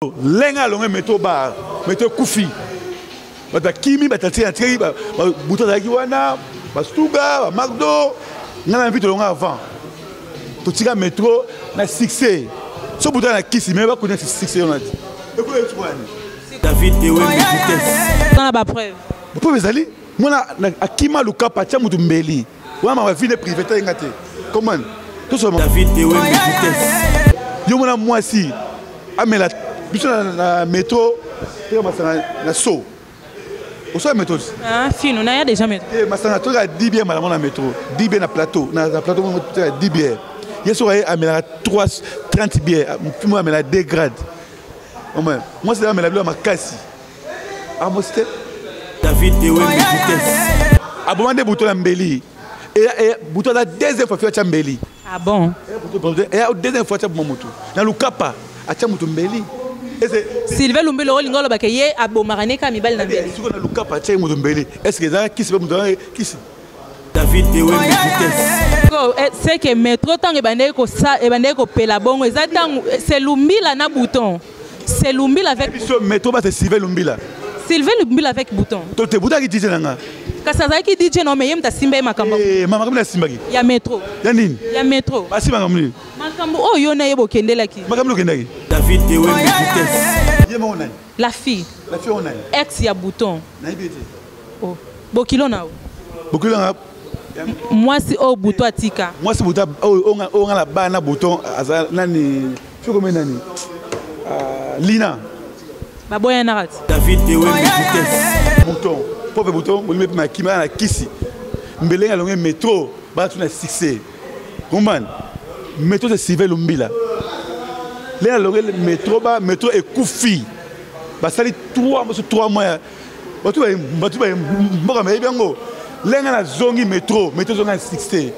Lenga alongwe metro bar, metro ekufi. Bato bakimi, bato atikaki atikaki butu azalaki wana, basuga, ba Macdo, ngai na mvi tolonga avant. Totika metro na succès. So butu na kisi mais bakuna succès wana ti. Ekoya tswani. David Ewembe vitesse. Tana ba preuve. Ba preuve ezali mwana akima lukapa atia mutu mbeli. Wana ma vie privée ta yenga te. Comment? Tout David Ewembe vitesse. Yo mwana mwasi amela biso na metro teka masanga na so osala metro ah, fino naya déjà metro eh, masanga toka 10 bière malamu na metro 10 bière na plateau na plateau toka 10 bière ye soki aye amelaka 3 30 bière mo amela 2 grade mwasi amela bilo ya makasi amosi te David Ewembe vitesse aboma nde buto na mbeli buto aza deuxième fois fi atya mbeli. Ah bon? Eya deuxième fois atya boma motu na lukapa atya motu mbeli. Sylvain Lumbelo olinga olobaka ye abomaka ne kaka mibali na mbeli. Sikoyo na lukapa atya motu mbeli est-ce que eza kisi mpe motu wana kisi? David Ewembe vitesse. Eh, c'est que metro ntango ebandeki kopela bongo eza ntango eh, c'est Lumbila na bouton. C'est Lumbila avec biso metro ba c'est Sylvain Lumbila. Sylvain Lumbila avec bouton. To te bouton ki DJ na nga. Kasi azalaki DJ non mais ye moto asimba ye makambo. Eh mama makambo asimbaki. Ya metro. Ya nini? Ya metro. Asimba makambo nini? Makambo oyo yo na ye bokendelaki. Makambo okendaki. David Ewembe vitesse. Ye moko nani? La fille. La fille nani? Ex ya bouton. Nayebi te. Oh. Bokilo na yo. Bokilo na mwasi oyo bouton atika. Mwasi bouton oyo nga na bana bouton aza nani? Fille comme nani? Lina. Baboyanaka ti. David Ewembe vitesse. Bouton, pauvre bouton, bolimi mpe makima na kisi. Mbelenge alonge metro, batu na succès. Comprendre? Metro c'est Sylvain Lumbila. Lenga alonge metro ba metro ekufi. Basali 3 mois 3 mois. Batu ba batu ba mboka mayebi yango. Lenga na zongi metro, metro zonga na succès.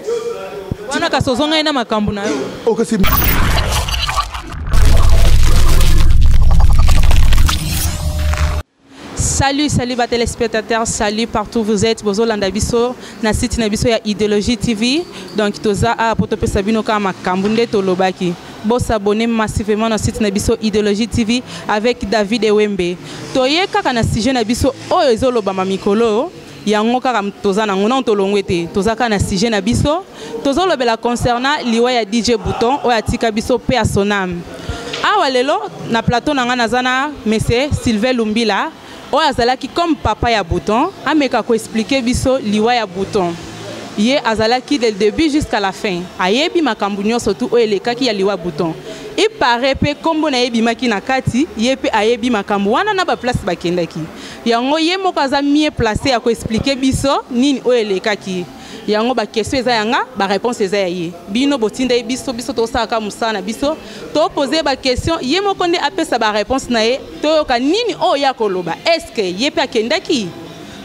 Wana kasi ozonga ye na makambo na yo. Okasi Salut, salut ba téléspectateurs, salut partout où vous êtes. Bozolanda biso na site na biso ya Idéologie TV. Donc toza a poto pesa bino ka makambo nde tolobaki. Bo s'abonner massivement na site na biso Idéologie TV avec David Ewembe. Toye kaka na sujet na biso oyo ezolobama mikolo yango kaka toza nango non tolongwe te toza kaka na sujet na biso tozolobela concernant liwa ya DJ Bouton oyo atika biso pe à son âme. Awa lelo na plateau na nga naza na monsieur Sylvain Lumbila oyo azalaki comme papa ya Bouton, ameka ko expliquer biso liwa ya Bouton. Ye azalaki dès le début jusqu'à la fin, ayebi makambo nyonso tout oyo elekaki ya liwa Bouton. Il paraît pe kombo na ye ebimaki na kati, ye pe ayebi makambo wana na ba place bakendaki. Yango ye moko aza mieux placé ya ko expliquer biso nini oyo elekaki. Yango ba question eza ya nga, ba réponse eza ya ye. Bino botinda ye biso, biso tosalaka mosala na biso, to poser ba question, ye moko nde apesa ba réponse na ye, toyoka nini oyo ye akoloba. Est-ce que ye pe akendaki?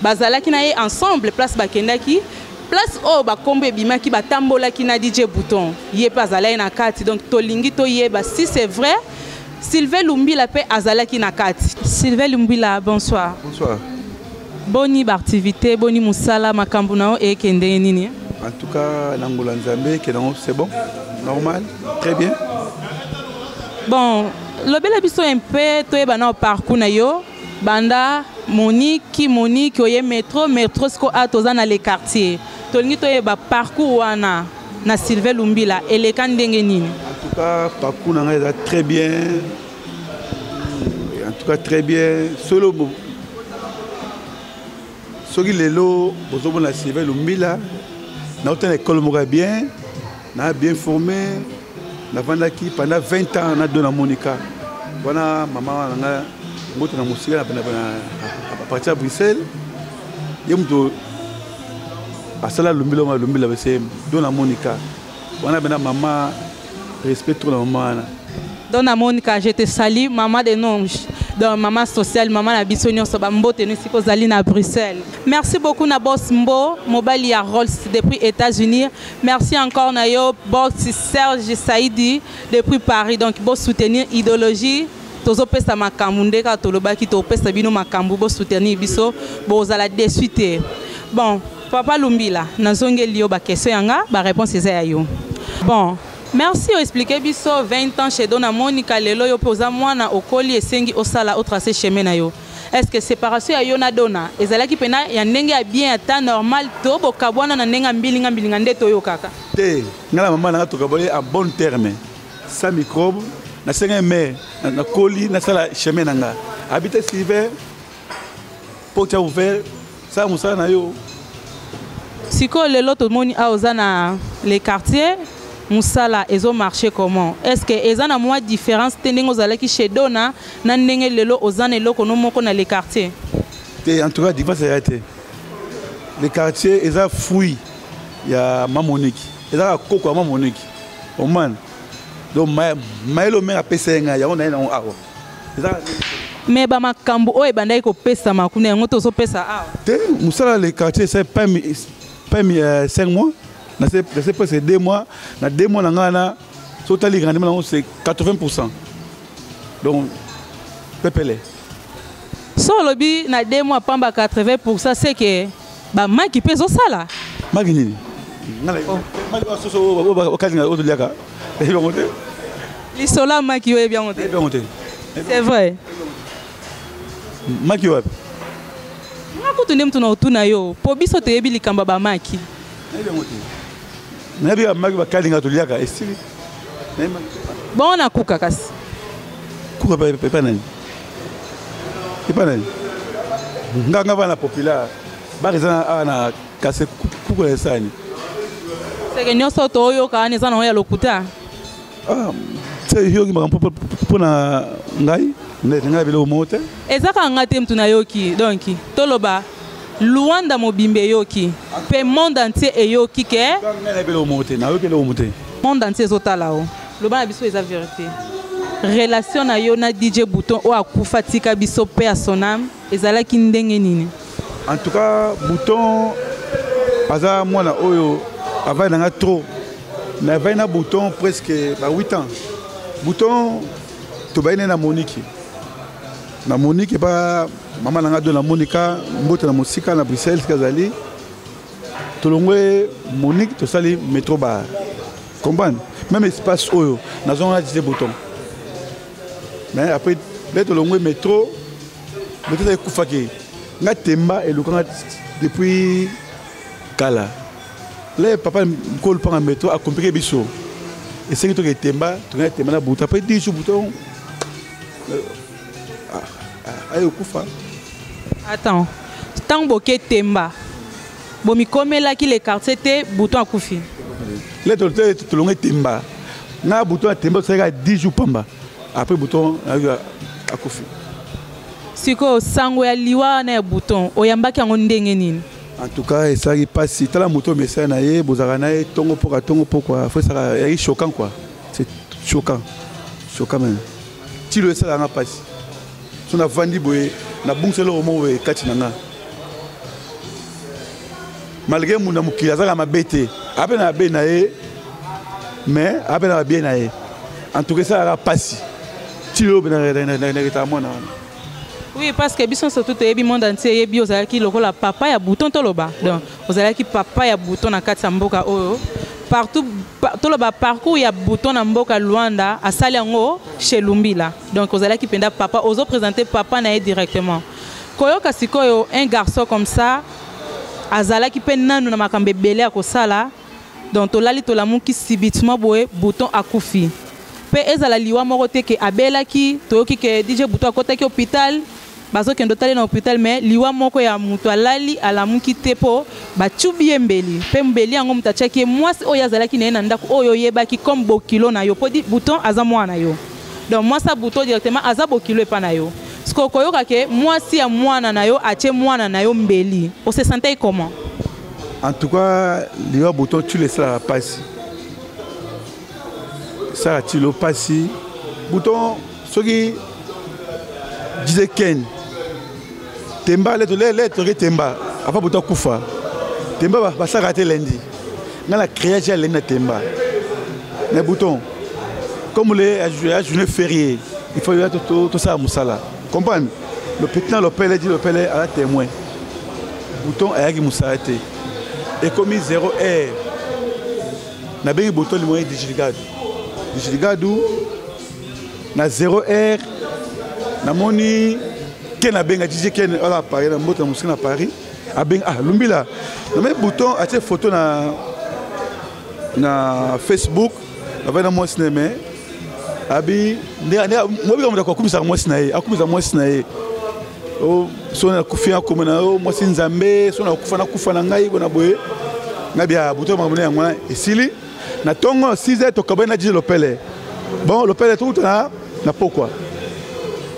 Bazalaki na ye ensemble place bakendaki, place oyo ba kombo ebimaki, batambolaki na DJ Bouton, ye pe azalaki na kati. Donc tolingi toyeba si c'est vrai Sylvain Lumbila pe azalaki na kati. Sylvain Lumbila, bonsoir. Bonsoir. Boni ba activité, boni musala, makambo na yo eke ndenge nini? En tout cas, na ngula Nzambe ke nango c'est bon, normal, très bien. Bon, lobela biso un peu toyeba na parcours na yo banda Monique, Monique oye métro, métro siko a toza na les quartiers. Tolingi toyeba parcours wana na Sylvain Lumbila eleka ndenge nini? En tout cas, parcours na ngai eza très bien. En tout cas très bien. Solo soki lelo bozomona Sylvain Lumbila nauta na école moko ya bien, na bien formé, navandaki pendant 20 ans na Dona Monica. Wana mama wana nga mbote na mosika na à partir ya Bruxelles, ye moto asala Lumbila ngo Lumbila bese Dona Monica. Wana bena mama respect trop na mama wana. Dona Monica, je te salue, maman de Nonge, donc maman sociale, maman na biso nyonso ba mbote no esika ozali na Bruxelles. Merci beaucoup na boss Mbo, mobali ya Rolls depuis États-Unis. Merci encore na yo boss Serge Saidi depuis Paris. Donc bo soutenir idéologie tozopesa makambo nde kaka tolobaki topesa bino makambo bo soutenir biso bozala déçu te. Bon, papa Lumbila, nazongeli yo ba question yanga, ba réponse eza ya yo. Bon, Merci oexplike biso 20 ans chez Dona Monica, lelo yo mpe oza mwana, okoli, esengi osala otrace chemin na yo. Est ce que séparation ya yo na Dona ezalaki mpena ya ndenge ya bien, ya temps normal, to bokabwana na ndenge ya mbilinga mbilinga nde toyokaka? Te, ngai na mama na ngai tokabwani en bon terme, sans microbe. Nasengai mare, nakoli, nasala chemin na ngai. Habite Sylvain, porte ya ouvert, sala mosala na yo. Sikoyo lelo tomoni awa oza na les quartiers, mosala ezomarche comment? Est ce que eza na mwa différence te ndenge ozalaki chez Dona na ndenge lelo oza na eloko no moko na les quartiers? Te, en tout cas différence eya te. Les quartiers eza fruit ya ma Monique, eza kaka koko ya ma Monique omane. Donc mayele omere apesa ye ngai yango na ye nango awa eza. Mais bamakambo oyo ebandaki kopesama kuna, yango tozopesa awa? Te, mosala le quartier esali pami 5 mois, nase presque 2 mois. Na 2 mois na ngai wana, so otali rendement nango, c'est 80. Donc pepele. So olobi na 2 mois pamba 80, c'est que bamaki mpe ezosala. Maki nini? Maki soso okalinga oyo toliaka, eyebi yango te. Lisolo ya maki oyebi yango te? Eyebi yango te. C'est vrai? Maki wapi? Nga kutu nde mutu na otuna yo, mpo biso toyebi likambo ya bamaki. Nayebi yango te. Nayebi ya maki bakalinga toliaka, esili. Bongo nakuka kasi? Kuka epa nani? Epa nani? Nga bana populaire bar eza awa na kase, kuka esani. Seke nyonso toyoka wana eza nango ya lokuta? Te, yoki makambo mpo na ngai neti ngai biloko moko te. Eza kaka nga te mutu nayoki. Donc toloba Luanda mobimba eyoki mpe monde entier eyoki ke ngai na biloko moko te, nayoki eloko mo te. Monde entier ezotala o. Loba na biso, eza vérité, relation na yo na DJ Bouton oyo akufa, tika biso mpe ya son âme, ezalaki ndenge nini? En tout cas Bouton aza mwana oyo avandi na nga trop. Navandi na Bouton presque ba 8 ans. Bouton tobayi ne na Moniki, na Moniki epa mama na nga do na Monika, mbote na mosika na Bruxelles sika azali. Tolongwe Monique, tosali Métro Bar, comprendre, même espace oyo nazonga na Bouton. Mais après nde tolongwe Métro, Métro eza ekufaki. Nga temba elukanga depuis kala. Le papa nkolo mpanga Métro akomplike biso, esengi toke temba, tokenda temba na Bouton. Après 10 jours, Bouton aye okufa. Attends, ntango boke temba, bomikomelaki le quartier te, Bouton akufi? Le tolonge temba na Bouton ya temba, tosalaka 10 jours pamba, après Bouton akufi. Sikoyo sango ya liwa wana ya Bouton, oyambaki yango ndenge nini? En tout cas esalaki mpasi. Tala moto oyo mesala na ye, bozalaka na ye ntongo mpoka, ntongo pokwa, fo esalaka, eyaki choquant quoi, c'est choquant, choquant même. Tilo esalaka nga mpasi. So navandi boye, nabungisa eloko moko boye kati na nga. Malgré munda mokili azalaka mabe te, ape na mabe na ye, mais ape na babie na ye. En tout cas esalaka mpasi tilo oyo mwana wana. Oui, parce que biso surtout toyebi, monde entier eyebi, ozalaki lokola papa ya Bouton, toloba. Donc ozalaki papa ya Bouton na kati ya mboka oyo partout. Toloba parcours ya Bouton na mboka Luanda, asali yango chez Lumbila. Donc ozalaki mpenza papa, ozoprésente papa na ye directement. Koyoka sikoyo un garçon comme ça azalaki mpe nanu na makambo ebele ya kosala, donc tolali tolamuki subitement boye, Bouton akufi. Mpe ezala liwa moko te ke abelaki. Toyoki ke DJ Bouton akɔtaki hôpital, bazokende otali na hôpital, mais liwa moko ya moto alali alamuki te, mpo batubi ye mbeli. Mpe mbeli yango moto atiaki ye, mwasi oyo azalaki na ye na ndako, oyo oyebaki comme bokilo na yo, mpo Bouton aza mwana na yo. Donc mwasi ya Bouton directement aza bokilo epa na yo. Sikoyo koyoka ke mwasi ya mwana na yo atie mwana na yo mbeli, ose sentai comment? En tout cas liwa Bouton tilo esalaka mpasi, esalaka tilo mpasi. Bouton soki disait ken temba leto le temba avant Bouton akufa, temba basalaka te lundi. Nga na créage ya lundi na temba na Bouton, comme le ya journée férié, il faut ya tosala mosala, comprendre. Le petit na lopele di lopele aza témoin. Bouton ayaki mosala te. Ekomi 0 heure, nabengi Bouton limoye digiligade. Gigadu na 0 heure namoni Ken abenga DJ Ken ala Paris na mbote na mosika na Paris abenga ah Lumbila namoni bouton atie photo na na Facebook avandi na mwasi na ye mais abi mobika moto akokumisaka mwasi na ye akumisa mwasi na ye oh, so nakufi nakoma na yo mwasi nzambe so nakufa nakufa na ngai bona boye ngai bia buto makambo na yango wana esili na ntongo 6 heures tokabani na jije lopele bon lopele tokuta na pokwa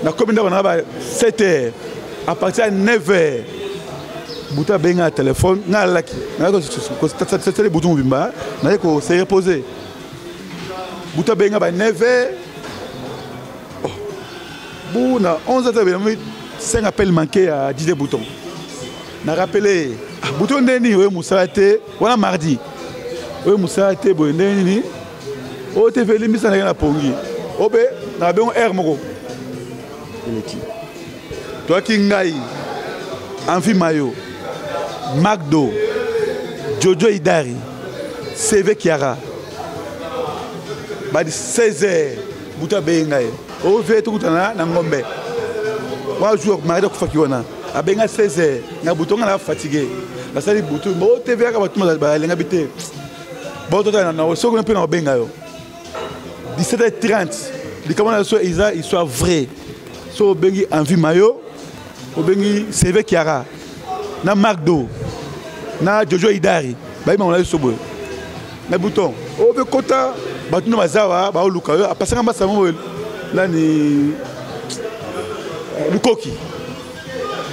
nakomi ndako na ba 7 heures à partir ya 9 heures butu abengi na telefone ngai alalaki nayaki butu mobimba naye ko se reposer butu abengi ba 9 heures oh. bu na 11 heures namoni 5 appel manqué ya Didier Bouton na rappelé ah, Bouton nde nini oyo mosala te wana mardi oyo mosala te boye nde nini oyo te velimbisa ndenge na pongi obe na bengo heure moko eleki toyaki ngai envi mayo magdo jojo idari cv kiara badi 16 heures butu abeyi ngai ove tokutana na ngombe wana jour maradi akufaki wana abenga 16 heures na butu nga na fatigue nasali butu bo tv yaka bato balenga bi te bo totala na soki mpe na obenga yo 17h30 likambo na biso eza histoire vrai so obengi envie mayo obengi seve kiara na mardo na jojo idari bayebi na biso boye na bouton oyo mpe kota bato na bazawa baoluka yo apasaka mbasa mo nani lukoki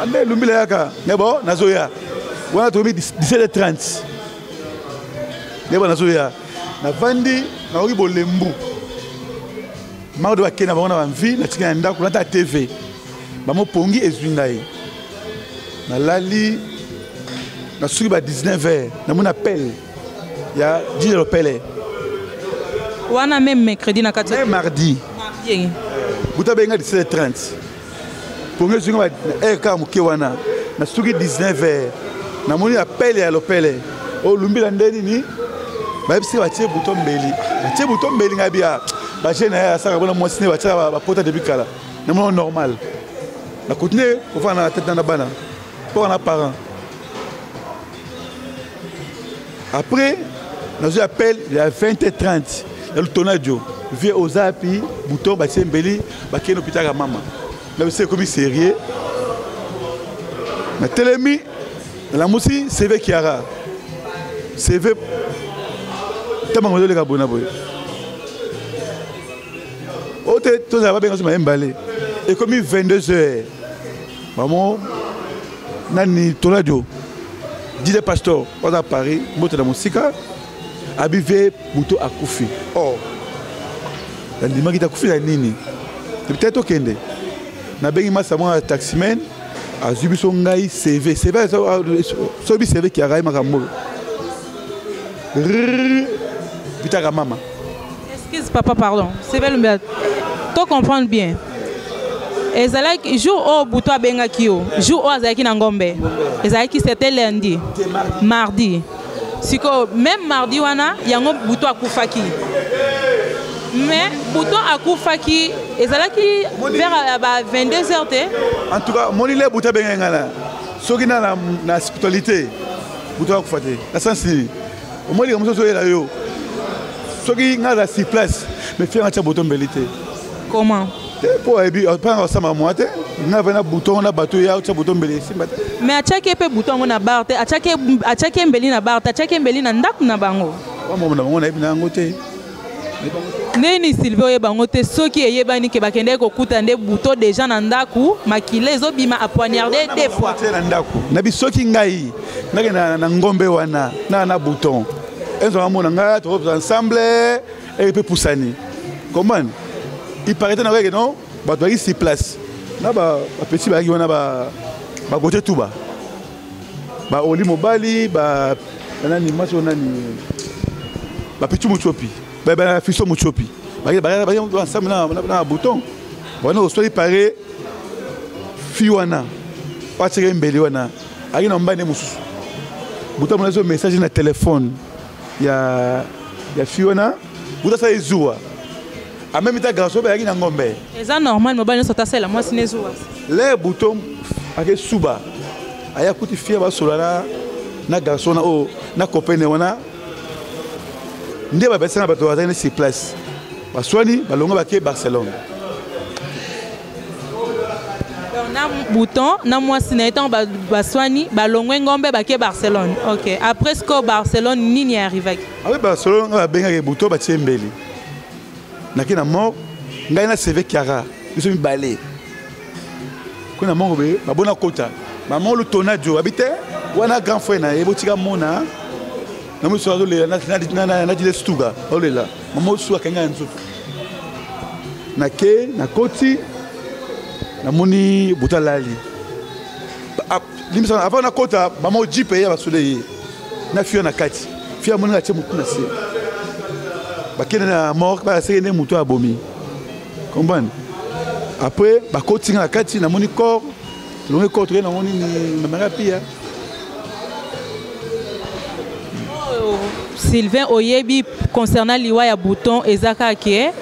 ande lumbila yaka me bo nazoya wana tokomi 17h30 nde ba nazoya navandi nakoki bolembu mardo bakei na bango na bamvi natika na ndako nata tv bamopongi ezwi ngai nalali nasuki ba 19 heures namoni appel ya Gilles Lopele wana même mercredi na kati mardi buta benga 17h30 pongi ezwi nga heure kaka moke wana nasuki 19 heures namoni appel ya Lopele olumbila nde nini bayebisi batie buto mbeli batie buto mbeli ngai bia bajeune na ye asaka bona mwasi ne batiaka bapota depuis kala namona normal na continue kofanda na tete na bana mpo na parent après nazwi appel ya 20h30 ya lutonadio vie ozapi bouton batie mbeli bakei na hôpital ya mama na biso ekomi sérieux natelemi nalamusi cv kiara cv ntango ezoleka boye na boye oyo te tozala babenga so maye mbale ekomi 22 heures bamo nani tonadio dide pasteur oza paris mbote na mosika abive moto akufi or nandimaki te akufi na nini te tokende nabengi masa mwana taximan azwi biso ngai cv cv soki cv kiaka ye makambo bitaka mama Excuse papa pardon. C'est bel To comprendre bien. ezalaki jour oyo butu abengaki yo jour oyo azalaki na ngombe ezalaki c'était lundi mardi sikoyo même mardi wana yango butu akufaki mais butu akufaki ezalaki vers ba 22 heures te en tout cas moni le butu abengaki ngai na soki na na spiritualité butu akufa te na sens nini omoni likambo mosusu oyela yo soki ngai aza sur place mais fianga atya boto mbeli te comment te mpo ayebi mpanga osamba mwa te ngai avai na bouton na bato ya otya bouton mbeli esimba te mais atyaki ye mpe bouton yango na bar te atyaki ye mbeli na bar te atyaki ye mbeli na ndako na bango wamamo na bango nayebi na yango te ndeni sylvie oyeba yango te soki eyebani ke bakendaki kokuta nde buto deja na ndako makila ezobima apoignarde deux fois na ndako na bisoki ngai nakende na ngombe wana na na bouton ezwaka mona ngai tokozala ensemble eye mpe pusani comprendre il paraît na koyeke non bato bayaki sur place na bapeti bayaki wana bagote tuba baoli mobali ba nani mwasi oyo nani bapichu muchopi bafiso muchopi ensemble na bouton wana oswali pare fi wana oatyaka mbeli wana ayaki na mobali ne mosusu bouton mona so message na telefone ya ya fi wana buta asala ezuwa En même temps, garçon bayaki na ngombe. Eza normal mobali nyonso atasala mwasi ne zuwa. Le bouton ake suba aya kuti fille basola na garçon na oyo na copain ne wana nde babetisa na bato bazali sur place, baswani, balongo, bake Barcelone. Donc na bouton na mwasi na ye, ntango baswani, balongwe ngombe, bake Barcelone. Ok, après siko Barcelone, nini arrivaki? Awe Barcelone, nga babengaki bouton, batie mbeli, nake na mort, ngai na seve Kiara, biso mibale kuna moko be babona kota mama olutonadio babi te wana grand frère na ye, botika mona na mosu azolela nadile stuga azolela mama osu akangi ya nzoto. Nake nakoti, namoni buta alali. Limbisa, avant nakota, mama ojipe ye basole ye na fio na kati. Fio amoni atie motu na se, bakende na morgue, bayaseke nde motu abomi, comprendre. Après bakoti nga na kati, namoni corps, tolongi corps, tokei nango nini, mamaka pia. Sylvain, oyebi concernant liwa ya bouton, eza kaka ke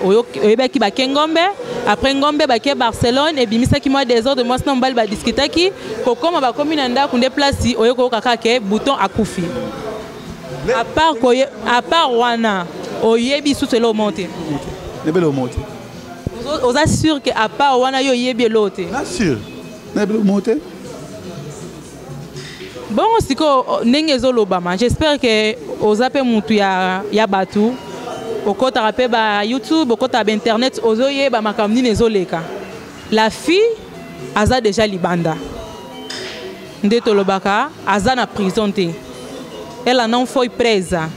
oyebaki bake ngombe, après ngombe bake Barcelone, ebimisaki mwa désordre, mwasi na mobali badiskutaki, kokóma bakomi na ndako nde place oye koyoka kaka ke bouton akufi. À part wana, oyebi susu eloko moko te? Nayebi eloko moko te. Oza sûr ke à part wana yo oyebi eloko te? Na sûr, nayebi eloko moko te. Bongo sikoyo ndenge ezolobama, j'espère ke oza mpe mutu ya bato, okɔtaka mpe ba YouTube, okɔtaka ba internet, ozoyeba makambo nini ezoleka. La fille aza déjà libanda, nde tolobaka aza na prison te, ela não foi presa,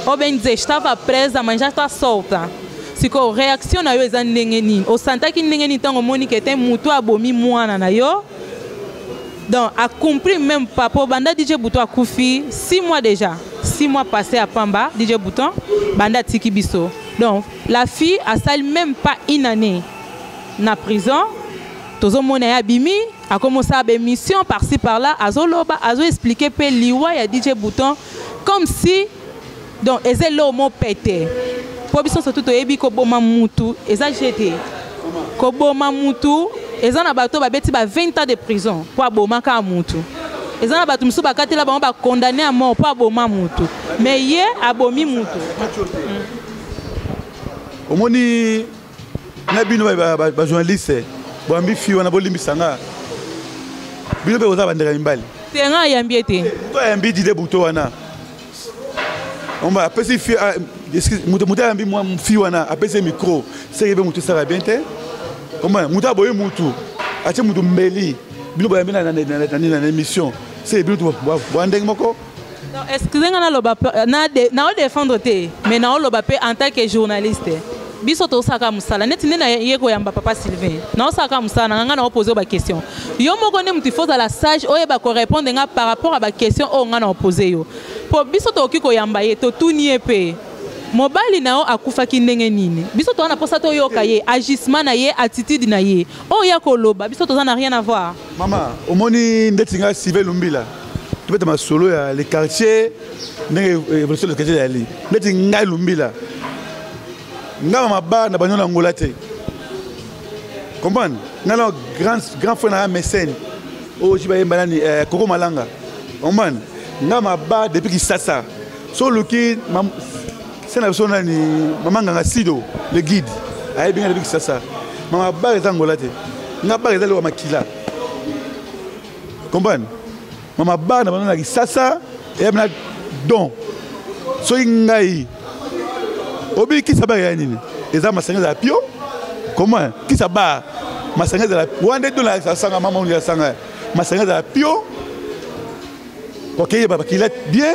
ou bem dizer, estava presa, mas já está solta. Sikoyo réaction na yo eza ndenge nini? Osantaki ndenge nini ntango omoni ke te motu abomi mwana na yo? Donc accompli même pas po banda DJ Bouton akufi, 6 mois déjà, 6 mois passé à pamba, DJ Bouton banda atiki biso. Donc la fille asali même pas une année na prison, tozomona ye abimi, akomi osala baémission par-ci par-là, azoloba, azoexpliquer mpe liwa ya DJ Bouton comme si donc eza eloko mo pete, mpo biso surtout toyebi koboma mutu eza jeu te. Koboma mutu eza na bato babeti ba 20 ans de prison mpo aboma kaka mutu, eza na bato mosusu bakatela bango bacondamné à mort mpo aboma mutu, mais ye abomi mutu. Omoni na bino bajournaliste boyambi fi wana, bolimbisa nga, bino mpe boza bandeka mibali. Te, nga ayambi ye te. Moto ayambi dide buto wana, omba apesi fi, moto moto ayambi mwa fi wana, apesi ye micro, seke mpe moto esalaka bien te. Omba moto aboyi mutu, atie mutu mbeli, bino boyambi na émission, seke bino boya ndenge moko. Non, excusez nga, naloba, naodéfendre te, mais naoloba mpe en tant que journaliste. Biso tosalaka mosala neti nde naye koyamba papa Sylvain, naosalaka mosala na nga, nga naopose yo baquestion. Yo moko nde motu, il faut ozala sage, oyeba korépondre nga par rapport à baquestion oyo nga na opose yo, mpo biso tokoki koyamba ye, totuni ye mpe mobali na yo akufaki ndenge nini. Biso toza na mposa toyoka ye agissement na ye, attitude na ye oyo ya koloba. Biso toza na rien à voir. Mama, omoni ndeti nga Sylvain Lumbila, tobeta masolo ya le quartier, ndenge évolution le quartier ezali. Ndeti ngai Lumbila, nga mama ba na banyo na Ngola te, comprendre. Nga na grand grand frère na ya mécène oyo ji bayemba nani, Koko Malanga, comprendre. Nga maba depuis Kisasa, so oluki se na biso nani, mama Nganga Sido le guide, ayebi nga depuis Kisasa. Mama bar eza Ngola te, nga bar eza lewa makila, comprendre. Mama bar na bango na Kisasa eyabi na don. Soki ngai obi kisa bar ya nini, eza masanga ezala pio, comment kisa bar masanga ezala wana nde don asanga mama oyo asanga masanga ezala pio, okeyeba bakila bien,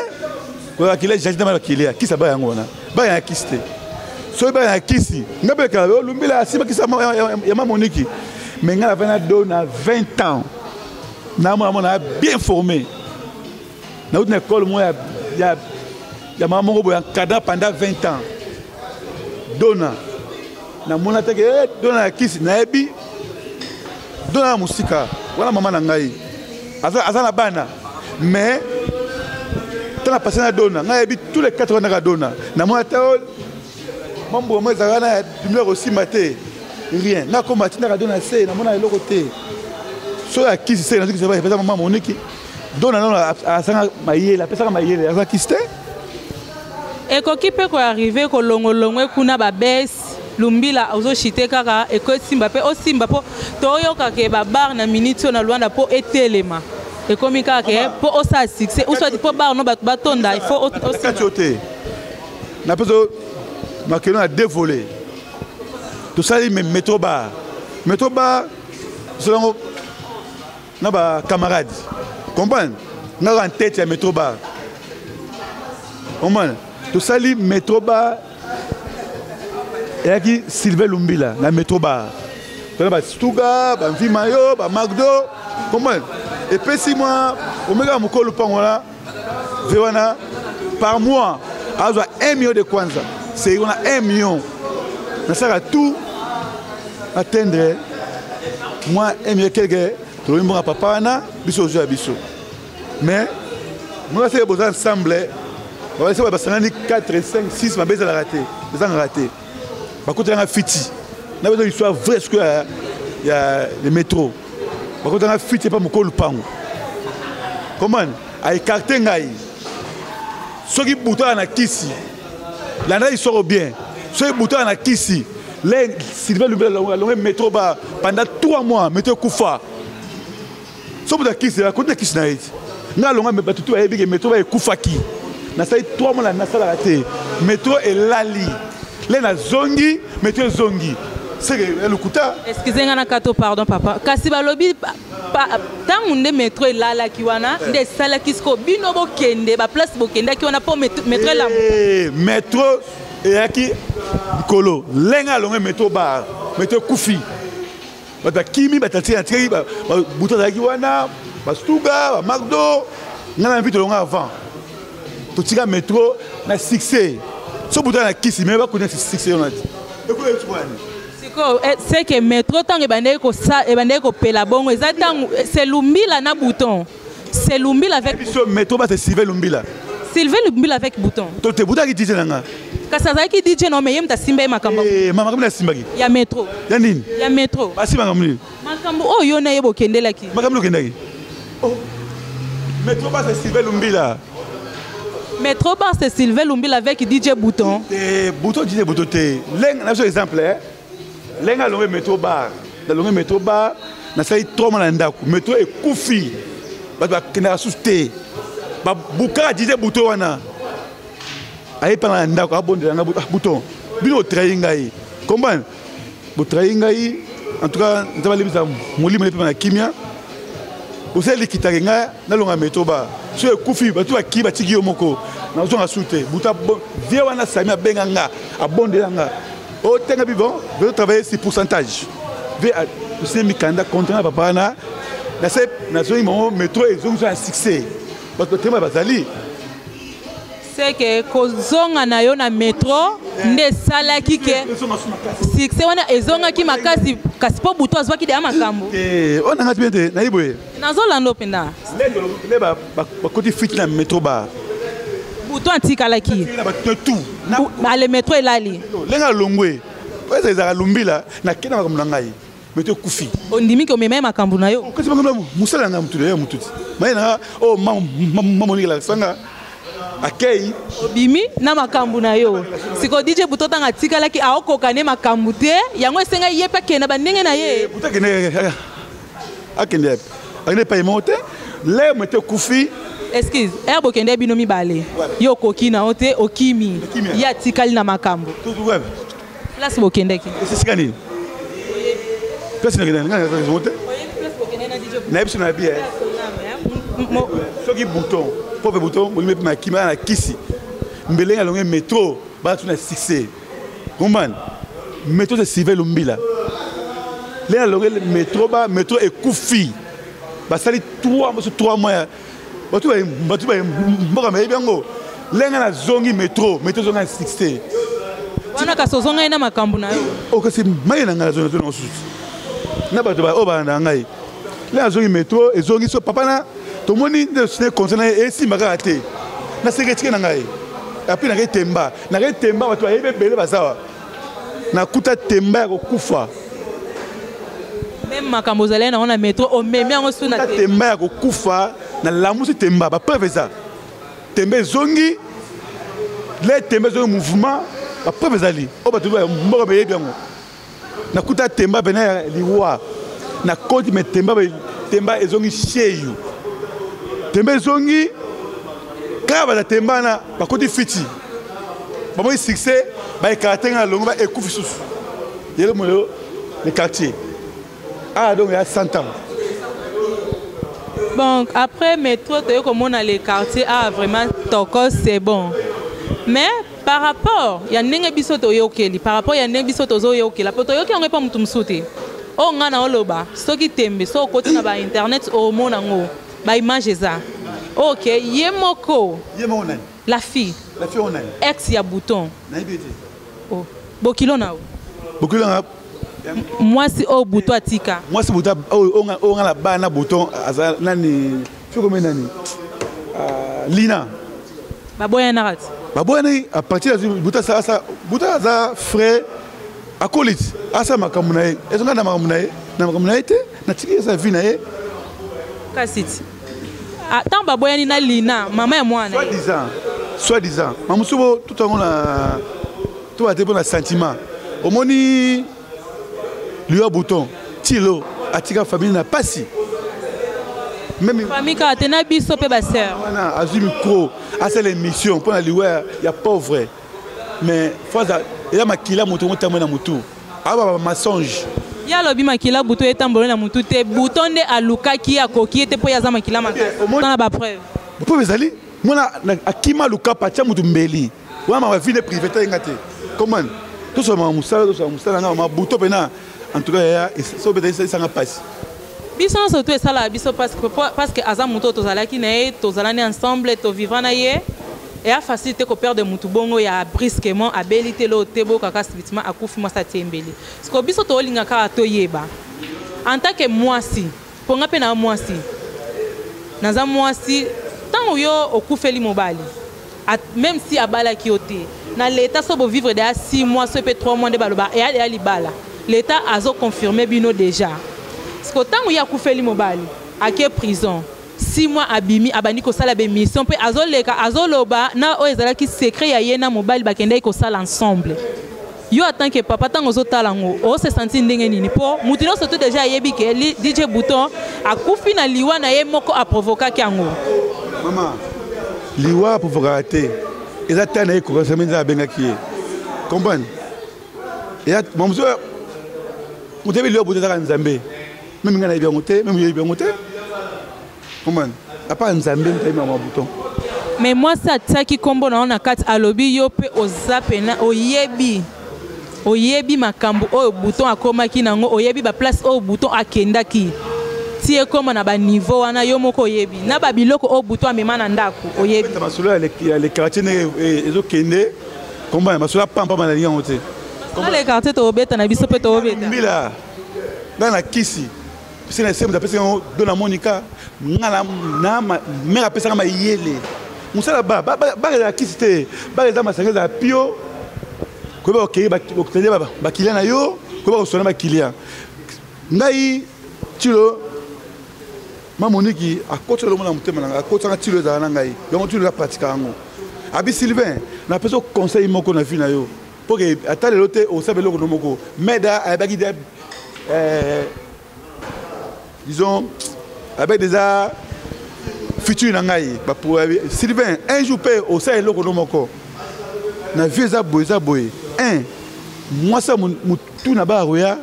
bakila jardin, bakila kisa bar yango wana, bar ya kisi te. Soki bar ya kisi, nga mpe kala olumbila asima kisa ya mamoniki, mais nga navandi na do na 20 ans, namona mona bien formé, nauti na école moko ya mama moko boye, encadré pendant 20 ans. Dona namona teke dona ya kisi, nayebi dona ya mosika wana. Mama na ngai aza na bana, mais ntango apase na dona, ngai nayebi tous les quatre wana kaka dona namona te. Mambo mo ezalaka na lumière osimba te. Rien. Nakoma tinaka do na se, namona eloko te. Soki akisi se nazokisa epesa mama Moniki. Dona nano asanga mayele, apesaka mayele, aza kisi te. Ekoki mpe koarrive kolongolongwe kuna babese Lumbila ozoshite kaka ekosimba mpe osimba mpo toyoka ke babar na minute oyo na Luanda mpo etelema ekomi kaka ke mpo osala succès ou soit mpo bar no bato batonda il faut osimba te. Napesa makelo na deux volets. Tosali métro bar. Métro bar solango na ba camarades. Comprendre? Nga en tête ya métro bar. Comprendre? Tosali métro bar eyaki Sylvain Lumbila na métro bar. Tona ba Stuga, ba Mvimayo, ba Magdo. Comprendre? Epesi mwa omeka mokolo lupango wana ve wana par mois azwa 1 million de kwanza. C'est wana 1 million. Nasaka tout atteindre moi 1 million quelque tolobi mbongo papa wana biso ozwa biso. Mais moi c'est boza ensemble balisi basangani 4 5 6 mabe ezalaka te ezangaka te bakotelanga fiti na bezo histoire vraie sikoyo ya, ya le métro bakotelanga fiti epa mokolo lupango comprendre aekarte ngai soki butaka na kisi landa histoire bien soki butaka na kisi le Sylvain Lumbela alonge métro ba pendant 3 mois métro ekufa. So moto akisi akoti na kisi na ye ti ngai alonga me bato tu bayebi ke metro ba ekufaki nasali 3 mois nasalaka te metro elali le nazongi metro ezongi seke lokuta. Excusez nga na kato, pardon papa, kasi balobi ntango nde metro elalaki wana nde esalaki sikoyo bino bokende baplace bokendaki wana mpo metro elamu. Metro eyaki likolo lenga alonge metro bar metro ekufi bato bakimi bato atikaki butu azalaki wana basuga bamagdo ngai na mpi tolonga avant totika metro na succès so butu na kisi me bakuna succès wana ti ekoyetwani sikoyo c'est que metro ntango ebandeki kopela bongo eza ntango c'est Lumbila na bouton. C'est Lumbila avec biso métro ba c'est Sylvain Lumbila. Sylvain Lumbila avec bouton. To te bouton ki DJ nanga. Kasi azalaki DJ non mais ye mutu asimba ye makambo. Eh mama kamina asimbaki. Ya métro. Ya nini? Ya métro. Asimba makambo nini? Makambo oyo yo na ye bokendelaki. Makambo okendaki. Oh. Métro ba c'est Sylvain Lumbila. Métro bar c'est Sylvain Lumbila avec DJ Bouton. Eh Bouton DJ Bouton te. Leng na biso exemple eh. Lenga longue métro bar. Na longue métro bar nasali 3 mois na ndako métro ekufi bato bakendaka susu te babukaka DJ Bouton wana ayepanga na ndako abondela nga Bouton bino botrahi ngai comprendre botrahi ngai en tout cas nzambe alebisa molimo ne mpe na kimia osali likitake ngai nalonga métro bar so ekufi bato bakii batiki yo moko nazonga su te buta vie wana sami abenga nga abondela nga otenga bi bon veut travailler sur pourcentage ve tosini mikanda contrat na papa wana nase nazongi bango métro ezongi so ya succès bato batema bazali c'est que kozonga na yo na métro nde esalaki ke succès wana ezongaki makasi kasi mpo butu azwaki deya makambo. Oyo nanga ti bien te nayebi boye nazolanda mpenza le bakoti fiti na métro bar butu atikalaki tout ale métro elali lenga alongwe oyo ezalaka Lumbila nakenda makambo na ngai métro ekufi. Ondimi ke omema ye makambo na yo. Kasi makambo mosala na ngai mutu ya mutu ti maye nanga oyo mamonikela sanga akei obimi na makambo na yo sikoyo DJ Buto ntango atikalaki aokoka ne makambo te yango esengai ye mpe akende na bandenge na ye. Butu akende akende akende epai moko te le métro ekufi. Excuse ere bokende bino mibale yo okoki na yo te okimi ye atikali na makambo place bokendaki esika nini place nakende te nayebi so na bi soki bouton pauvre bouton molimi mpe makima na kisi mbelenge alonge métro batu na succès comprendre métro c'est Sylvain Lumbila le alonge métro ba métro ekufi basali 3 mois 3 mois bato bato mboka bayebi yango lenga nazongi métro métro ezonga na succès wana kasi ozonga ye na makambo na yo. Okasi maye na ngai nazongi nazongi mosusu na bato oyo balanda ngai le nazongi métro ezongi so papa na tomoni nde sine conseil na ye esimba kaka te na sekretike na ngai apres nakei temba nakei temba bato bayebi ebele bazawa. Nakuta temba ya kokufa. Même makambo ozalaki nango na metro, omemi yango su na temba ya kokufa. Nalamusi temba, bapreuve eza. Temba ezongi le temba ezongi mouvement, bapreuve ezali oyo bato mboka bayebi yango. Nakuta temba pena ya liwa, nakoti me temba, temba ezongi sheyu, temba ezongi kaka baza temba wana bakoti fiti, bamoni succès, baekarte nga na longo, baekufi susu yelo moyo le quartier. Ah, donc il y a 100 ans. Bon, après métro, tu comme on a les quartiers, ah vraiment toko, c'est bon. Mais par rapport, il y a ndenge biso toyokeli, par rapport il y a ndenge biso tozoyokela, po toyoki yango epa mutu mosusu te. Oyo nga na oloba, soki tembe, so okoti na ba internet omona yango, ba image eza. Ok, ye moko. Ye moko nani? La fille. La fille on nani? Ex ya Bouton. Nayebi te. Oh, bokilo na yo. Bokilo na mwasi oyo Bouton atika. Mwasi Bouton oyo nga na bana Bouton aza nani? Fiko nani? Lina. Baboyanaka ti. Baboyani à partir ya Bouton asa Bouton aza frère acolyte, asa makambo na ye. Ezonga na makambo na ye, na makambo na ye te, natiki esa vie na ye. Kasi ti. Ntango baboyani na Lina, mama ya mwana. Soit disant, soit disant. Mamusu bo tout yango na to ba te na sentiment. Omoni liwa Bouton, tilo atika famille na pasi. Même famille kaka te, na biso mpe ba sœur. Wana azwi micro, asala émission mpona liwa ya pauvre. Mais faza eza makila moto ngo tambo na mutu. Aba ba mensonge. Ye alobi makila Bouton etambola na mutu te. Bouton nde alukaki ye, akoki ye te mpo ye aza makila makasi. Na ba preuve. Preuve ezali mwana akima lukapa atia mutu mbeli. Wana ma vie privée te nga te. Comment? Tosala mosala, tosala mosala nga ma Bouton pena en tout cas ya so beta esanga pasi. Biso nyonso to esalaka biso parce que aza moto oyo tozalaki na ye, tozalani ensemble, tovivra na ye. Eya facile te koperdre mutu bongo ya brusquement, abeli te loo te, boyoka subitement akufi, mwasi atiembeli. Siko biso tolinga kaka toyeba en tant que mwasi, mpo nga mpe na mwasi, naza mwasi, ntango yo okufeli mobali, même si abalaki yo te na l'état, so bovivre deya 6 mois so mpe 3 mois nde baloba eya deya libala, l'état azoconfirme bino déjà. Siko ntango ye akufeli mobali, ake prison 6 mois, abimi, abandi kosala bémission mpe azoleka, azoloba na oyo ezalaki secret ya ye na mobali bakendaki kosala ensemble. Yo en tant que papa, ntango ozotala yango, ose sentir ndenge nini? Mpo motu nyonso to déjà ayebi ke DJ Bouton akufi na liwa na ye moko aprovokaki yango. Mama, liwa aprovokaka te, eza ta na ye kokasami, nzambe abengaki ye, comprendre? Eza mamosu moto yebi liwa Bouton ezaka Nzambe. Même ngai nayebi yango te, même yoyebi yango te, comprendre? Apa Nzambe moto ayebi makambo ya Bouton. Mais mwasi atiaki nkombo na yo na kati, alobi yo mpe oza pena oyebi, oyebi makambo oyo Bouton akomaki nango, oyebi baplace oyo Bouton akendaki ti ekóma na baniveau wana, yo moko oyebi na babiloko oyo Bouton amema na ndako, oyebi. Masolo ya le quartier ndenge ezokende, komba ya masolo apampama, nalingi yango te. Na le quartier tobeta na biso mpe tobeta. Mbila nga na kisi pese na sembo apesaka yango do na Monika nga na mare apesaka mayele mosala ba ezala kisi te, ba eza masanga, ezala pio koyeba okei okende bakilia na yo, koyeba kosona bakilia. Ngai tilo ma Moniki akotisa elongo na motema na ngai, akotisanga tilo ezala na ngai yango, tilo napratika yango. Abi Sylvain, napesa conseil moko na vie na yo mpo ke ata lelo te osala eloko no moko. Meda ayebaki de, disons ayebaki déjà futur na ngai. Sylvain, un jour mpe osala eloko no moko na vie, eza boye, eza boye. Un mwasi ya motu na baya koya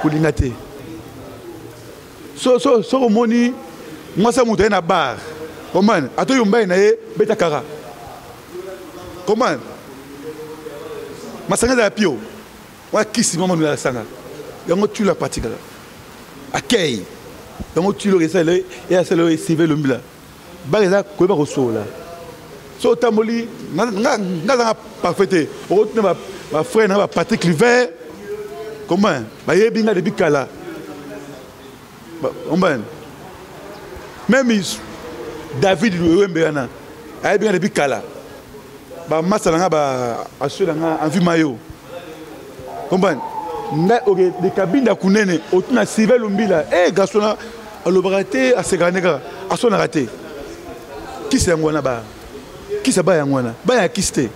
kolinga te. Soki omoni mwasi ya moto aye na bar, comprendre, ata oyo mobali na ye, beta kaka, comprendre? Masanga ezala pio wana kisi mama ya sanga yango tulo apratikaka akei yango tulo esala eyasala oyo Sylvain Lombila baka eza koyeba kosola. So otamboli, nga azanga parfait te, okotuna bafrère na baPatrick Liver, comment bayebi nga depuis kala, comprendre? Même David Wembe wana ayebi nga depuis kala, bamasa na nga, baasue na nga envie mayo. Comprendre? Ngai oke de Kabinda kunene otuna Sylvain Lumbila, eh garçon na alobaka te, asekaka nde kaka, asonaka te. Kisi yango wana ba kisi ba yango wana, ba ya kisi te.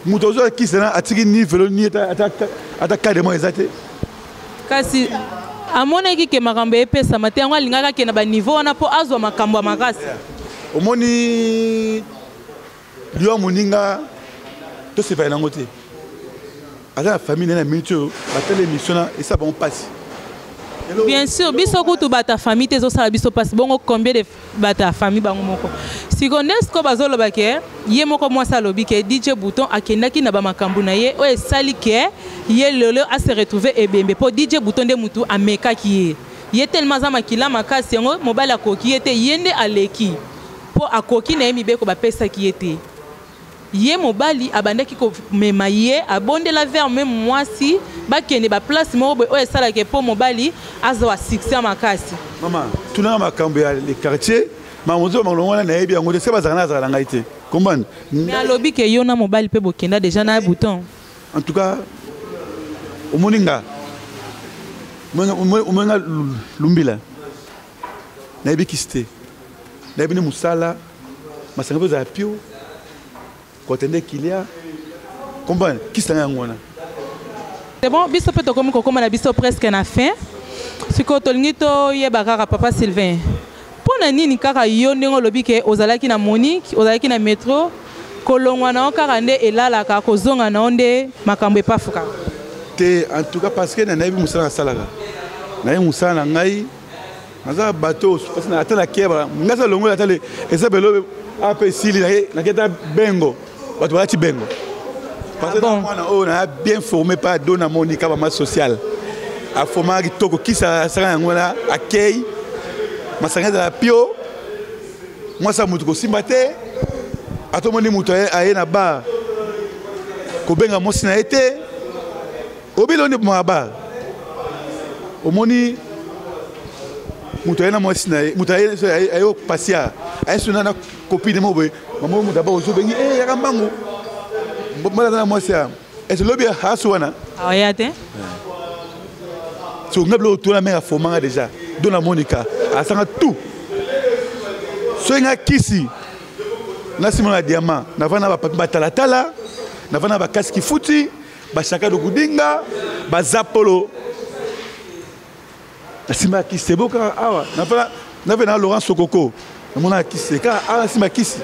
Moto azwa kisi na atiki ni velo ni ata ata cadre moko eza te. Kasi amonaki ke makambo epesama te, yango alingaki akende na baniveau wana mpo azwa makambo ya makasi. Omoni liwa moninga tosepela nango te, aza na famille naye na minute oyo batala émission na esala bango mpasi. Bien sûr, biso kutu bato ya famille te ezosala biso mpasi, bongo combien de bato ya famille bango moko. Sikoyo nde sikoyo bazoloba ke ye moko mwasi alobi ke DJ Bouton akendaki na bamakambo na ye oyo esali ke ye lelo ase retrouve ebembe, mpo DJ Bouton nde mutu amekaki ye. Ye tellement aza makila makasi, yango mobali akoki ye te, ye nde aleki mpo akoki na ye mibeko bapesaki ye te. Ye mobali abandaki komema ye, abondela vers meme mwasi bakende ba place moko boye oyo esalaka mpo mobali azwa succès makasi. Mama, tunaka makambo ya le quartier, makambo ozo makambo wana nayebi yango te, se bazalaka na azalaka na ngai te. Comprendre? Mais alobi ke yo na mobali mpe bokenda déjà na bouton. En tout cas, omoni nga, omoni nga Lumbila, nayebi kisi te, nayebi nde mosala, masanga mpe ezala pio, kotende kilia, comprendre? Kisi na ngai yango wana. C'est bon, biso mpe tokomi kokóma na biso presque na fin. Sikoyo tolingi toyeba kaka papa Sylvain, mpo na nini kaka yo ndenge olobi ke ozalaki na Monique, ozalaki na metro, kolongwa na yo kaka nde elalaka, kozonga na yo nde makambo epafuka? Te, en tout cas parce que nayebi mosala nasalaka, nayebi mosala na ngai, naza bato parce que ata na keba ngai aza longola ata eza belo ape esili naketa bengo bato balati bengo. Parce que mwana oyo na bien formé par Dona Monica mama sociale, aformaka kitoko, kisa asala yango wana, akei masanga ezala pio, mwasi ya motu kosimba te, atomoni moto aye na bar kobenga mwasi na ye te, obili onde bomaka bar, omoni moto aye na mwasi na ye, moto aye opasia aye sona na copine moko boye, mama moto aba ozobengi e yaka mbangu, mbala aza na mwasi ya ese lobi asu wana aya te. So nga biloko tuna mare afomanga déjà Dona Monica asanga tout, soki nga kisi nasima na diamant, navanda na bapapi batalatala, navanda na bakasi kifuti, bashaka dokudinga, bazapolo, nasima kisi eboka awa, nave na Laurent Sokoko, namona kisi kaka awa, nasima kisi.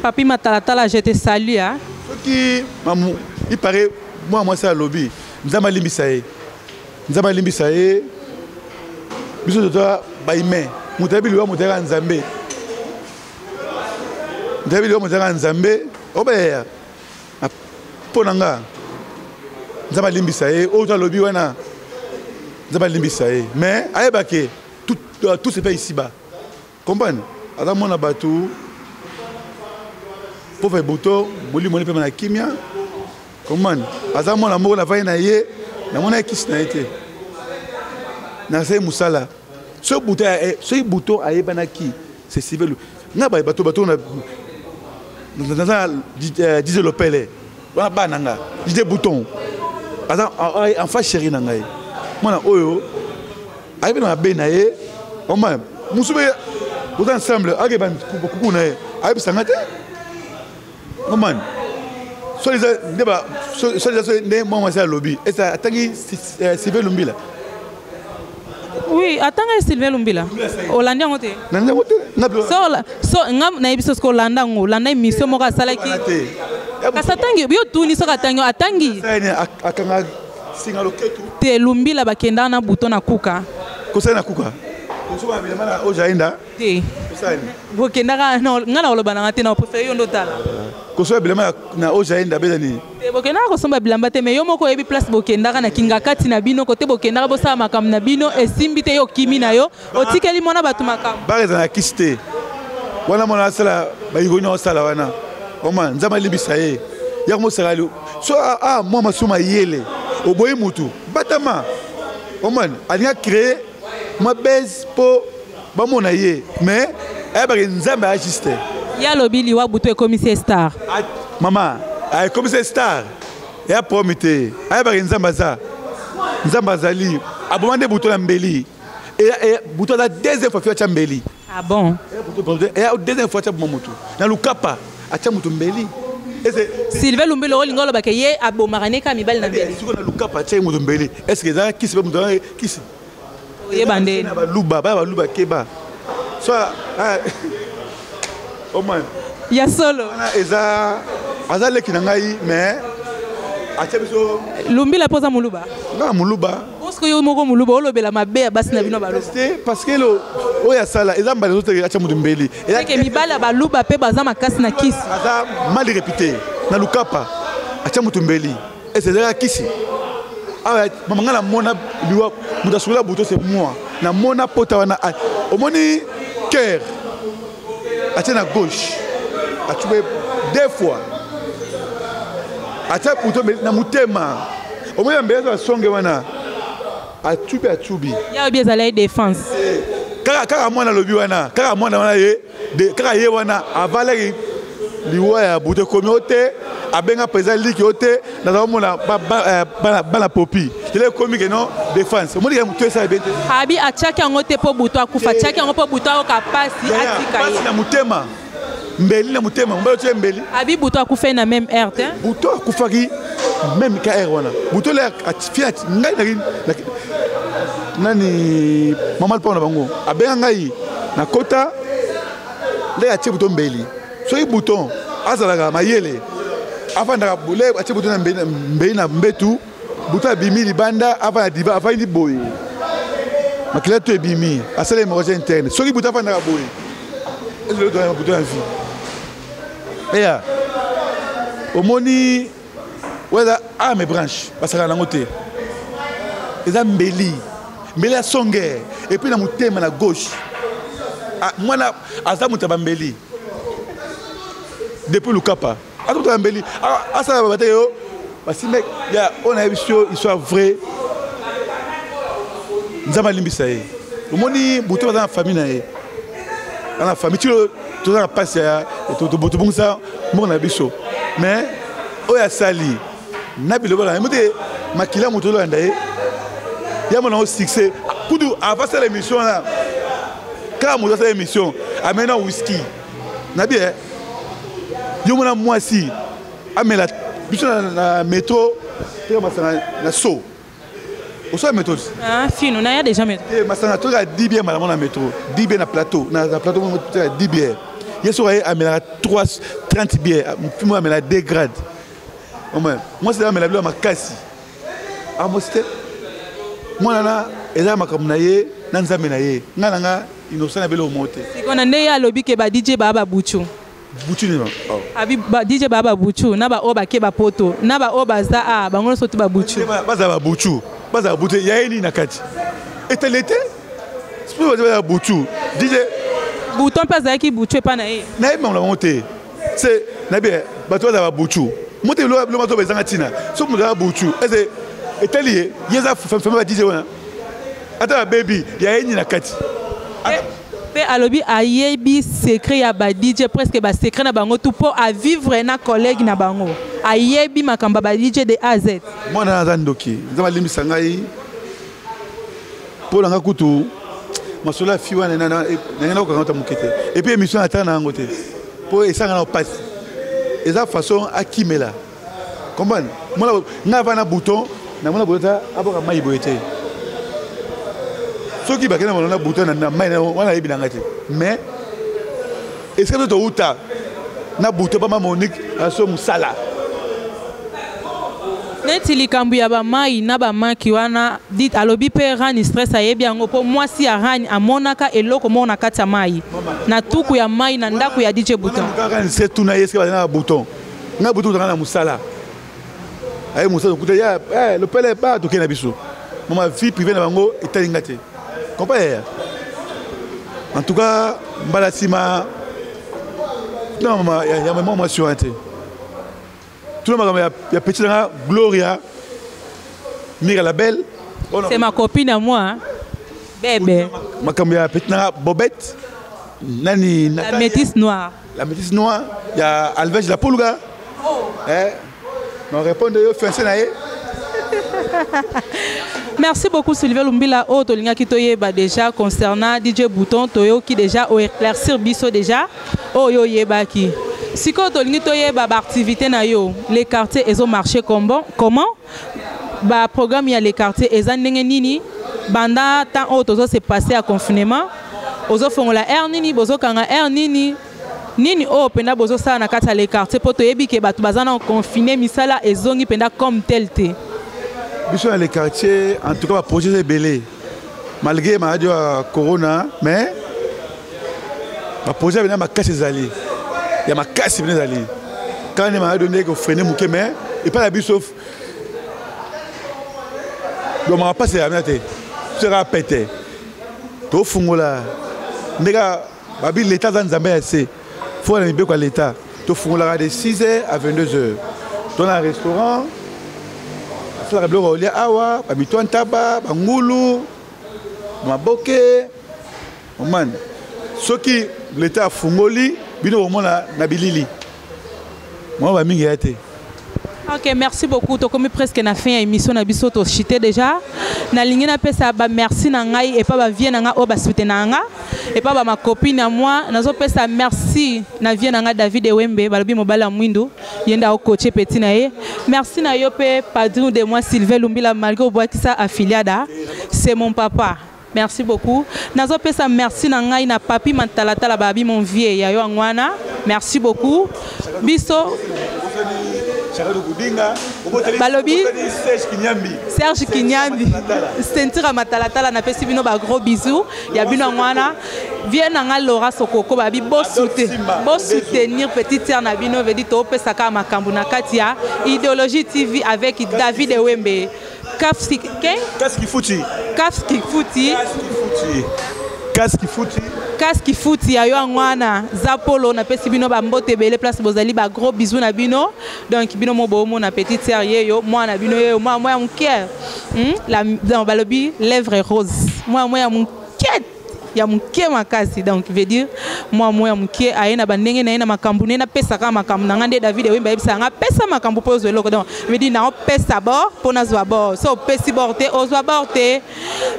Papi Matalatala, je te salue, hein. Soki mamu il paraît mwana mwasi alobi Nzambe alimbisa ye, Nzambe alimbisa ye, biso toza bahumain, moto ayebi liwa moto ayaka Nzambe, moto ayebi liwa moto ayaka Nzambe obeya. Mpo na nga Nzambe alimbisa ye, oyo to alobi wana Nzambe alimbisa ye, mais ayebake tout, tout se fait ici bas, comprendre? Aza mwana bato pauvre buto, molimo mpe na kimia, comprendre? Aza mwana moko navandi na ye, namona ye kisi na ye te, nasali mosala. Soki buto ayebanaki, c'est civil nga bato bato naza DJ Lopele wana, bana nga DJ Bouton aza enfant chéri na ngai, mwana oyo ayebi na mabe na ye, oma mosu mpe boza ensemble, akeba kuku na ye, ayebisanga te, omani so eza nde ba so eza so nde mwa mwasi alobi esa atangi Sylvain Lumbila. Oui, atanga Sylvain Lumbila, olandi yango te? Nalandi yango te. So nga nayebi so soki olanda yango, olanda émission moko asalaki, kasi atangi yo tuni soki atangi, atangi akanga singa loketu te. Lumbila bakendaka na Bouton na kuka. Kosala na kuka, kosomba bilamba na ojainda. Te, bokendaka nga na koloba nanga te, na préféré yo nde otala. Kosomba bilamba na ojainda beza nini? Te, bokendaka kosomba bilamba te, mais yo moko oyebi place bokendaka na kinga kati na bino kote bokendaka bosala makambo na bino, esimbi te, yo okimi na yo, otikeli mwana bato makambo. Bar eza na kisi te wana, mwana asala bayikoni osala wana, oma Nzambe alimbisa ye, yako mosaka so a mwa masumu mayele oboyi mutu batama, omani alingi acréer mwa base mpo bamona ye, mais ayebaki Nzambe aya juste. Ye alobi liwa butu ekomisi ye star. Mama, ekomisi ye star. Eya problème te. Ayebaka Nzambe aza. Nzambe azali. Aboma nde buto na mbeli. Eya buto aza deuxième fois fi atya mbeli. Ah bon? Eya deuxième fois atya boma motu. Na Lukapa atya motu mbeli. Sylvain Lumbila olinga olobaka ye abomaka ne kaka mibali na mbeli. Sikoyo na Lukapa atya ye moto mbeli. Est-ce que eza kisi pe moto kisi? Oyeba nde. Na baluba, bana baluba keba. Soit au moins ya solo. Wana eza aza leki na ngai mais atia biso Lumbila mpo oza moluba. Nga moluba. Parce yo moko moluba olobela mabe ya basi na bino baluba. Te parce que lo oyo asala eza mbala ezo atia moto mbeli. Eke mibali ya baluba mpe baza makasi na kisi. Aza mal répété na Lukapa atia moto mbeli. Ese ezalaka kisi. Awa mama nga namona liwa moto asukola buto c'est moi. Namona pota wana omoni cœur atie na gauche atube deux fois atia buto na motema omoni ya mbele asonge wana atubi atubi ya obi ezalaki défense kaka kaka mwana alobi wana kaka mwana wana ye de kaka ye wana avalaki liwa ya butu ekomi o te abenga président liki o te naza komona bana popi lelo ekomi ke non défense omoni ke motu esala bien te. Abi atiaki yango te mpo butu akufa, atiaki yango mpo butu ayoka pasi atika ye. Pasi na motema, mbeli na motema, mobali otie mbeli. Abi butu akufaki na même heure te. Butu akufaki même ka heure wana. Butu le atifia ngai na nani mama lupango na bango abenga ngai na kota nde atie buto mbeli soki bouton azalaka mayele afandaka bule atie buto na mbeli na mbetu buto abimi libanda afanda diva afandi boye makila to ebimi asala hémorragie interne soki buto afandaka boye ezolo buto na vie eya omoni oyo eza arme branche basakana nango te eza mbeli mbeli ya songe epuis na motema na gauche mwana aza moto ya bambeli depuis lukapa aza moto ya bambeli asala babate yo basimbe ya oyo nayebi biso histoire vrai nzambe alimbisa ye omoni butu baza na famille na ye na famille tilo toza na mpasi ya tobongisa mboka na biso mais oyo asali na biloko na ye mote makila moto olanda ye ya mona yango succès kutu avant asala émission wana kaka moto asala émission amei na whisky na bien yo mona mwasi amela biso na metro teka masanga na so osala metro ah, fino naya déjà metro eh, masanga toka 10 bière malamu na metro 10 bière na plateau na plateau toka 10 bière ye soki aye amelaka 3 30 bière mfimo amela 2 grade mwasi amela bilo ya makasi amosi te mwana na eza makambo na ye na nzambe na ye ngai na nga innocent na belo mo te sikoyo na nde ye alobi ke ba dj baa babuchu buchu nini oh. Abi ba DJ ba ba buchu na ba oyo bake ba poto na ba oyo baza a bango nyonso tu ba buchu. Baza ba buchu baza ba buchu ya ye nini na kati etali te soki baza ba buchu DJ bouton mpe azalaki buchu epa na ye nayebi bango na bango te se nayebi bato baza ba buchu moto biloko bato ezanga ntina soki moto aza buchu ese etali ye ye eza famille ba DJ wana ata babebi ya ye nini na kati Pe alobi ayebi secret ya ba DJ presque ba secret na bango tout po a vivre na collègue na bango. Ayebi makambo ya ba DJ de A à Z. Mwana aza ndoki nzambe alimbisa ngai mpo na ngai kutu masolo ya fi wana nange nakokanga ata moke te epuis émission ata na yango te mpo esanga na mpasi eza façon akimela comprendre mwana ngai avanda na bouton namona bouton ta aboka mai boye te soki bakenda mona na bouton na mai wana ayebi na ngai te mais esika biso touta na bouton bama monique aso mosala neti likambo ya bamai na bamaki wana dit alobi mpe rani stress ayebi yango mpo mwasi ya rani amonaka eloko moko na kati ya mai na tuku ya mai na ndako ya dj bouton rani stress tuna ye esika bazali na bouton nga butu tozalaka na mosala aye mosala tokuta ya eh, lopele ba tokei na biso mama vie privée na bango etali nga te comprends yaya en tout cas mbala nsima tuna mama ya mama mwasi wana te tuna makambo ya petit na nga gloria mira la belle c'est ma copine à moi hein? bebe makambo ya petit na nga bobette nani la métisse noire La métisse noire, il y a Alves la Pulga. Oh. Eh. Na répondre yo fiancé na ye. Merci beaucoup Sylvain Lumbila. Oh, tolingaki toyeba déjà concernant DJ Bouton, toyoki déjà o éclaircir biso déjà. Oh yo yebaki. Sikoyo tolingi toyeba ba activité na yo. Les quartiers ezo marcher comment? Comment? Ba programme ya les quartiers eza ndenge nini? Banda temps oyo tozo se passer à confinement, ozofongola heure nini, bozokanga heure nini? Nini oyo mpenza bozosala na kati ya les quartiers mpo toyebi ke bato baza na confine, misala ezongi mpenza comme tel te? Biso na les quartiers, en tout cas baprojet eza ebele malgré maladie ya corona, mais baprojet bena makasi ezali ya makasi bena ezali kaka nde maladie ndenge kofreiner moke, mais epai na biso donc makapasi ya bena te, biso kaka pete tofungola ndenge babi leta aza nzambe ya se fo na mibeko ya leta. Tofungolaka de 6 heures à 22 heures. To na restaurant asalaka biloko kolia awa, bamitwa ntaba, bangulu, maboke omani. Soki leta afungoli bino, bomona na bilili mwa bamingi ya te. Ok, merci beaucoup. Tokomi presque na fin ya émission na biso, tochite déjà. Nalingi napesa ba merci na ngai epa ba vieux na ngai oyo basoutenaka nga, epa ba ma copine ya moi. Nazopesa merci na vieux na ngai David Ewembe, balobi mobali ya mwindu, ye nde aokoche petit na ye. Merci na yo mpe padrino de moi Sylvain Lumbila, malgré obwakisa afiliada, c'est mon papa. Merci beaucoup. Nazopesa merci na ngai na papi Mantalatala, babi mon vieux ya yo yango. Merci beaucoup. Biso balobi Serge Kinyambi, ceinture ya matalatala. Napesi bino ba gros bisous ya bino yango wana. Vieux na nga Laura Sokoko, babi bosoutenir petite sœur na bino, vedi topesaka makambo na kati ya Idéologie TV avec David Ewembe. Kafsi ke? Kaski futi. Kaski futi. Kaski futi. Kaski futi ya yo yango wana. Zapolo, napesi bino bambote ebele place bozali, ba gros bisous na bino. Donc bino mo bomona petite sœur ye yo, mwana bino ye yo, mwana mwa ya moke, La, donc balobi lèvre rose, mwana mwa ya moke, ya moke makasi. Donc veut dire mwa mwa ya moke aye na bandenge na ye na makambo ne. Napesaka makambo na nga nde David Ewembe ayebisaka nga: pesa makambo mpo ozwa eloko. Donc veut dire naopesa bord mpo nazwa bord. So opesi bord te, ozwa bord te.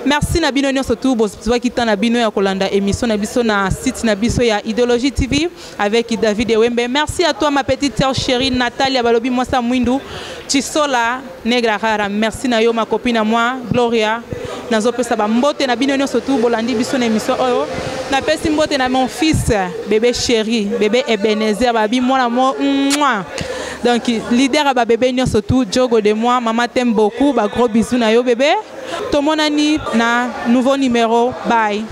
Merci na bino nyonso tu bozwaki temps na bino ya kolanda émission na biso na site na biso ya Idéologie TV avec David Ewembe. Merci à toi, ma petite sœur chérie Natalia, balobi mwasa mwindu, Chisola Negra Rara. Merci na yo, ma copine à moi Gloria. Nazopesa bambote na bino nyonso tu bolandi biso na émission oyo. Napesi mbote na mon fils bébé chéri, bébé Ebenezer, babi mwana mo mwa, donc leader ya babébé nyonso tu, jogo de moi, mama t'aime beaucoup. Ba gros bisous na yo bébé. Tomonani na nouveau numéro. Bye.